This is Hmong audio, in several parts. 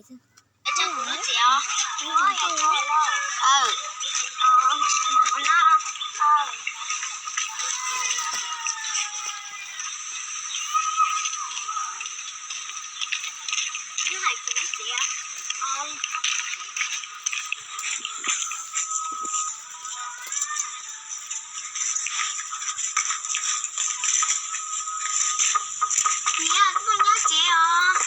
Coj kuv lub txiv os. Hais kuv lub txiv. Niam, koj puas nyob tsev os?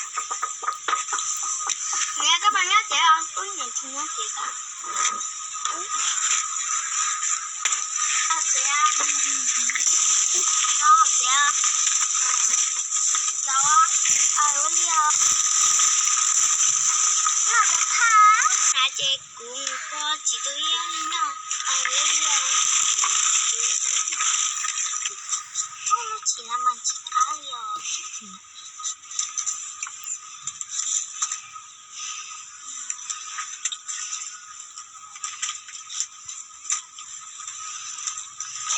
Niam, koj puas nyob tsev os? Kuv niam tsis nyob tsev os. Los tsev, los, ua li os. Noj cov phaj na ces kuv mus kho txiv tus ib li noj. Ua li os. Ub, lub txiv no mas tsis qab li os.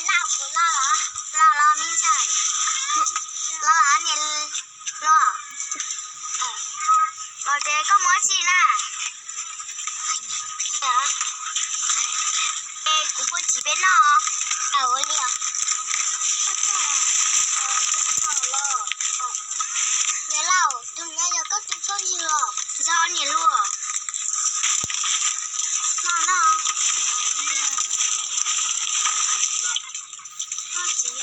Loj los, loj los me ntxhais, loj los niam, loj. Los ces koj mus ua si na. Es kuv puas txiv peb noj? Ua li os. Niam lauj, tus no yog koj tus phooj ywg os? Yog niam lauj. Noj, noj. Noj txiv,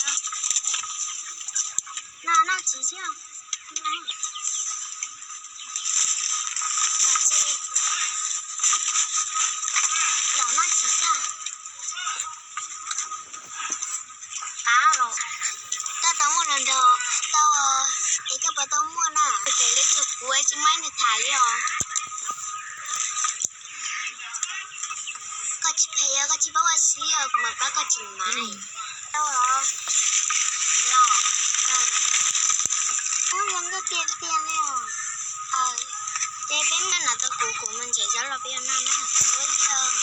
noj, noj txiv thiab. Los noj txiv xwb. Qab los, koj tau muaj nrog nrog tau, es koj puas tau muaj na? Ces li tug kuv tsis muaj ib tug tham li os. Koj tsis phem, yog koj tsis paub ua si os, kuv mam pab koj tsim mas. Tau os. Los, ub, yog nkauj tiag tiag li os. Ces peb noj no tau, kuv, kuv mus ntsaim xyov los peb yuav noj na. Ua li os.